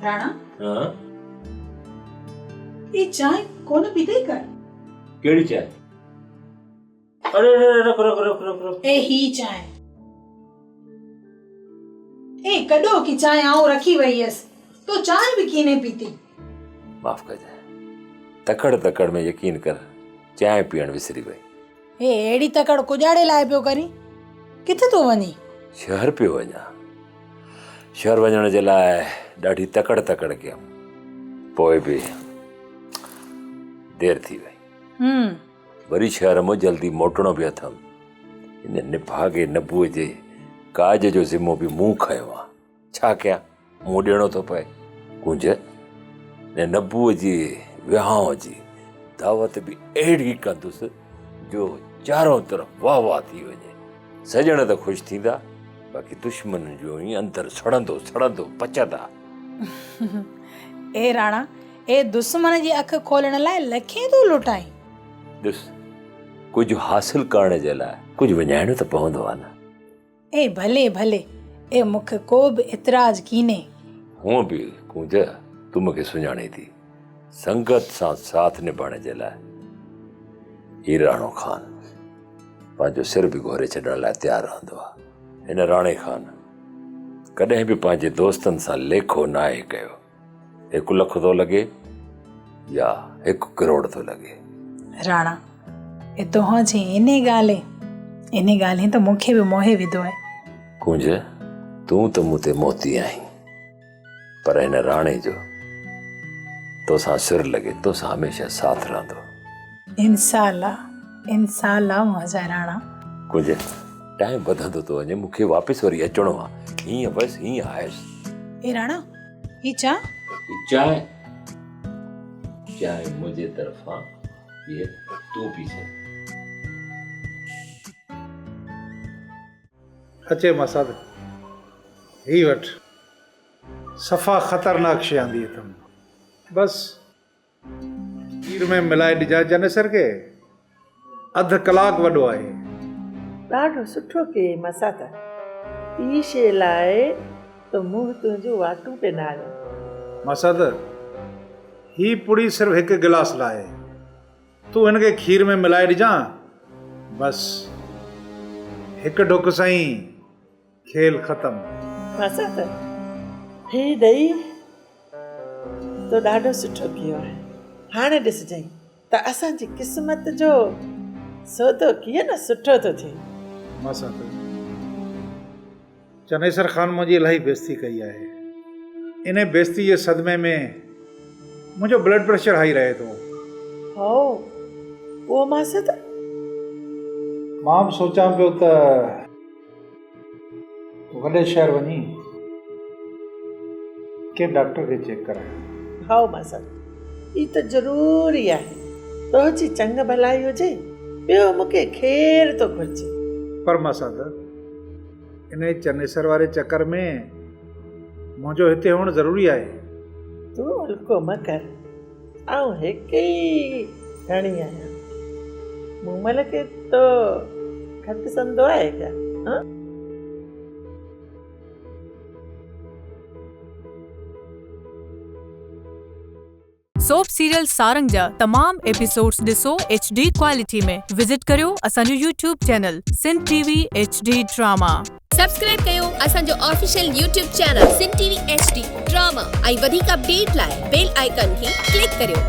راڻا. ها. اي چانهه ڪونه پيتئي ڪر. ڪهڙي چانهه؟ اري اري رک رک رک رک رک. اي هي چانهه. اي ڪڏهوڪي چانهه آئون رکي وئي هيس، تو چانهه به ڪينهي پيتي. معاف ڪجانء. تڪڙ تڪڙ ۾ يقين ڪر چانهه پيئڻ وسري وئي. اي اهڙي تڪڙ ڪڄاڙي لاء پيو ڪرين؟ ڪٿي ٿو وڃين؟ شهر پيو وڃان. شهر وڃڻ جي لاء ڏاڍي تڪڙ تڪڙ ڪيم. پوء به دير ٿي وئي. وري شهر مان جلدي موٽڻو به اٿم. ان نڀاڳي نبوء جي ڪاڄ جو ذمو به مون کنيو آ. ڇا ڪيان، منهن ڏيڻو ٿو پئي. ڪونج، ان نبوء جي وهانء جي دعوت به اهڙي ڪندس جو چارون طرف واهه واهه ٿي وڃي. سڄڻ ته خوش ٿيندا، باقي دشمنن جو ائين اندر سڙندو سڙندو پچندا. اي راڻا، اي دشمن جي اک کولڻ لاء لکين ٿو لٽائين. ڏس، ڪجهه حاصل ڪرڻ جي لاء ڪجهه وڃائڻو ته پوندو آهي نه. اي ڀلي ڀلي، اي مون کي ڪو به اعتراض ڪينهي. هونء به ڪونج، تون مون کي سڃاڻين ٿي. سنگت سان ساٿ نڀائڻ جي لاء هي راڻو خان پنهنجو سر به گهوري ڇڏڻ لاء تيار رهندو آهي. هن راڻي خان ڪڏهن به پنهنجي دوستن سان ليکو ناهي ڪيو. هڪ لک ٿو لڳي يا هڪ ڪروڙ ٿو لڳي. راڻا، اي توهان جي انهي ڳالهه انهي ڳالهين ته مون کي به موهي وڌو آهي. ڪونج، تون ته مون تي موتي آهين، پر هن راڻي جو توسان سر لڳي، توسان هميشه ساٿ رهندو. انشاء الله، انشاء الله منهنجا راڻا. ڪونج، ٽائيم وڌندو ٿو وڃي، مون کي واپس وري اچڻو آهي. هيئن ويس، هيئن آيس. اي راڻا، هي چانهه؟ هي چانهه، چانهه منهنجي طرفان، هيء تون پي ڇڏ. اچي مسد، هي وٺ. صفا خطرناڪ شيء آندي اٿم. بس کير ۾ ملائي ڏجانء چنيسر کي، اڌ ڪلاڪ وڏو آهي. ڏاڍو سٺو ڪيئي مسات، اي شيء لاء ته منهن تنهنجون واٽون پئي نهاريان. مسات، هي پڙي صرف هڪ گلاس لاء، تون هن کي کير ۾ ملائي ڏجان، بس هڪ ڍڪ سان ئي کيل ختم. ماسات، هي ڏئي تو ڏاڍو سٺو ڪيو آهي. هاڻي ڏسجئين ته اسان جي قسمت جو سودو ڪيئن نه سٺو ٿو ٿئي. ماسات، چنيسر خان منهنجي الاهي بيعزتي ڪئي آهي. انهي بيعزتي جي صدمي ۾ منهنجو بلڊ پريشر هائي رهي ٿو. هائو، اهو ماسات. مان به سوچان پيو ته. وڏي شهر وڃي ڪنهن ڊاڪٽر کي چيڪ ڪرايان. هائو ماسات، هي ته ضروري آهي. تنهنجي چڱ ڀلائي هجي، ٻيو مون کي خير ٿو گهرجي. پر ماسات، انهي چنيسر واري چڪر ۾ منهنجو هتي هئڻ ضروري آهي. تون الڪو نه ڪر، آئون هڪ ئي ڌڻي آهيان. مومل کي تو گهٽ سندو آهي ڇا؟ هان؟ سوپ سيريل سارنگ جا تمام ايپيسوڊز ڏسو ايڇ ڊي ڪوالٽي ۾ وزٽ ڪريو اسان جو YouTube channel Sindh T V H D drama. Subscribe ڪيو اسان جو official YouTube channel Sindh T V H D drama ۽ وڌيڪ اپڊيٽ لاء بيل آئيڪان کي ڪلڪ ڪريو.